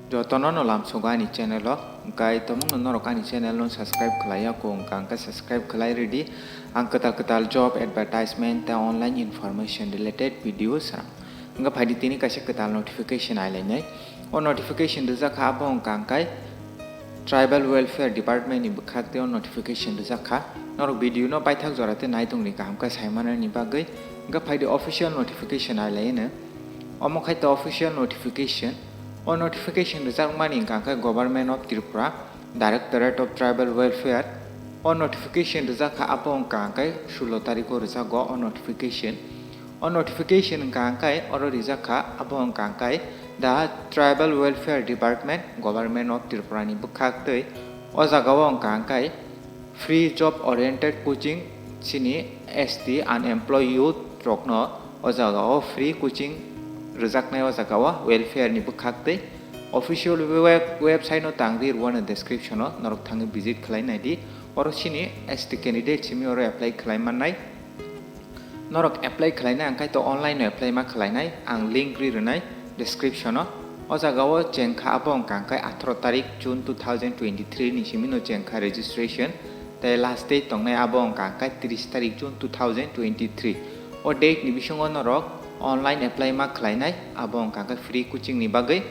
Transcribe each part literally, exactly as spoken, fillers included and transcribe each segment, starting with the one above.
Jotono no lamsogo ani channel o, hwnkhe tomungno norok ani channel no subscribe khlai ya kho wngkha, hwnkhe subscribe khlai rwdi. Ang kwtal kwtal job advertisement tei online information related video srang. Hwnkhe phaidi tini kaisa kwtal notification ailainai. O notification rijak kha, abo wngkha hwnkhe Tribal Welfare Department ni bwkhak tei o notification rijak kha. Norok video no paithak jora tei naitongni kaham khe saimanani bagwi. Hwnkhe phaidi official notification ailaino. Omo khai to official notification. O notification rijakmani wngkha khe Government of Tripura, Directorate of Tribal Welfare. O notification rijak kha, abo wngkha khe sulo tarikh o rijago o notification. O notification wngkha khe oro rijak kha, abo wngkha khe the Tribal Welfare Department, Government of Tripura ni bwkhak tei o jaga o wngkha khe free job oriented coaching chini S T unemployed youth rokno o jaga o free coaching rijaknai o jaga o welfare ni bwkhak tei official web, website no tangri rwano description o norok thangwi visit khlai naidi. Oro chini S T candidate simi oro apply khlai mannai. Norok apply khlaina wngkha to online no apply ma khlainai, ang link ri rwnai description o. O jaga o chengkha abo wngkha khe atharo tarik June two thousand twenty-three ni simi no chengkha registration, tei last date tongnai abo wngkha khe tris tarik June two thousand twenty-three. O date ni bisingo norok online apply ma khlainai, abo wngkha khe free coaching ni bagwi.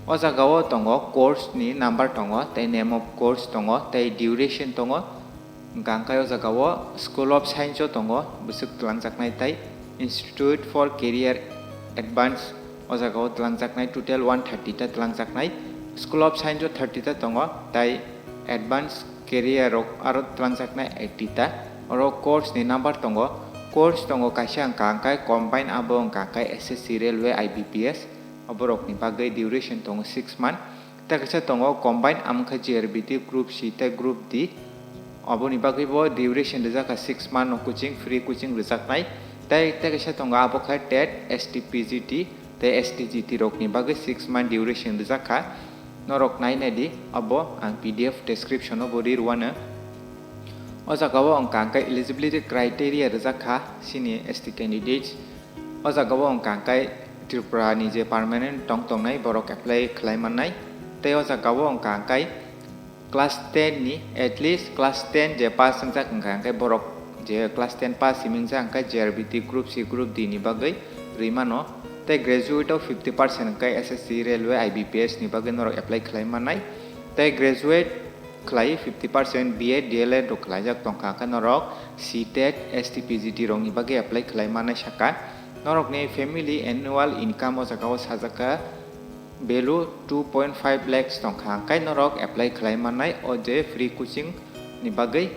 O jaga o tongo course ni number tongo, tei name of course tongo, tei duration tongo. Hwnkha khe o jaga o School of Science o tongo bwswk twlangjaknai tei Institute for Career Advance o jaga o twlangjaknai, total one thirty ta twlangjaknai. School of Science o thirty ta tongo tei advance career rok aro twlangjaknai eighty ta. Oro course ni number tongo, course tongo kaisa wngkha khe combine, abo wngkha khe S S C, Railway, I B P S, oborokni bagwi duration tongo six month. Tei kaisa tongo combine, amo khe G R B T, Group C tei Group D. Aboni bagwi bo duration rijak kha six month no coaching, free coaching rijaknai. Tei, tei kaisa tongo abo khe tet, S T P G T tei S T G T rokni bagwi six month duration rijak kha. Norok nai nai di, abo ang P D F description o bo ri rwano. O jaga o wngkha khe eligibility criteria rijak kha chini S T candidates. O jaga o wngkha khe Tripura ni je permanent tong tongnai borok apply khlai mannai. Tei o jaga o wngkha khe class ten ni, at least class ten je pass wngjak wngkha khe borok je class ten pass simi wngjak wngkha G R B T, Group C, Group D ni bagwi rwi mano. Tei graduate o fifty percent wngkha S S C, Railway, I B P S ni bagwi norok apply khlai mannai. Tei graduate khlai fifty percent B Ed, D L Ed rok khlaijak tongkha khe norok C tet, S T P G T rokni bagwi apply khlai mannai saka. Norokni family annual income o jaga o sajak kha value two point five lakhs tongkha, hwnkhe norok apply khlai mannai o je free coaching ni bagwi.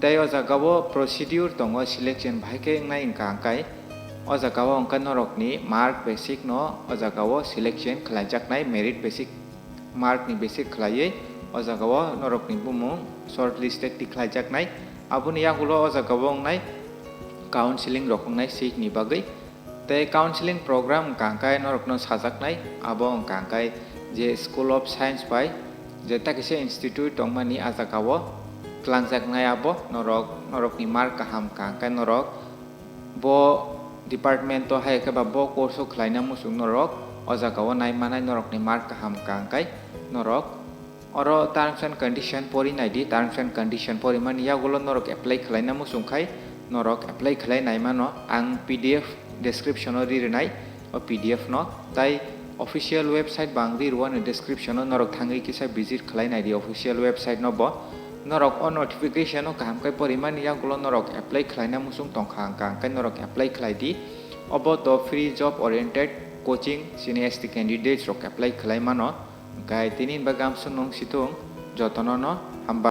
Tei o jaga o procedure tongo, selection bahai khe wngnai wngkha, hwnkhe o jaga o hwnkhe norokni mark basic no o jaga o selection khlaijaknai, merit basic mark ni basic khlaiwi o jaga o norokni bumung shortlisted tikhlaijaknai. Aboni yagulo o jaga o wngnai counseling rok wngnai seat ni bagwi. Tei counseling program wngkha khe norokno sajaknai, abo wngkha khe je School of Science bai je ta kisa institute tongmani, a jaga o twlangjaknai abo norok, norokni mark kaham wngkha khe norok bo department o hai khe ba bo course o khlaina muchung norok o jaga o nai manai, norokni mark kaham wngkha khe norok oro terms and condition pori nai di, terms and condition porimani yagulo norok apply khlaina muchung khai norok apply khlai nai mano, ang P D F description o ri rwnai o P D F no, tai official website bo ang ri rwani description o, norok thangwi kisa visit khlai nai di official website no bo. Norok o notification o kaham khe porimani yagulo norok apply khlaina muchung tongkha, hwnkha hwnkhe norok apply khlai di. Obo to free job oriented coaching, chini S T candidates rok apply khlai mano. Hwnkhe tini bagwi amsuk nung situng, jotono no hambai.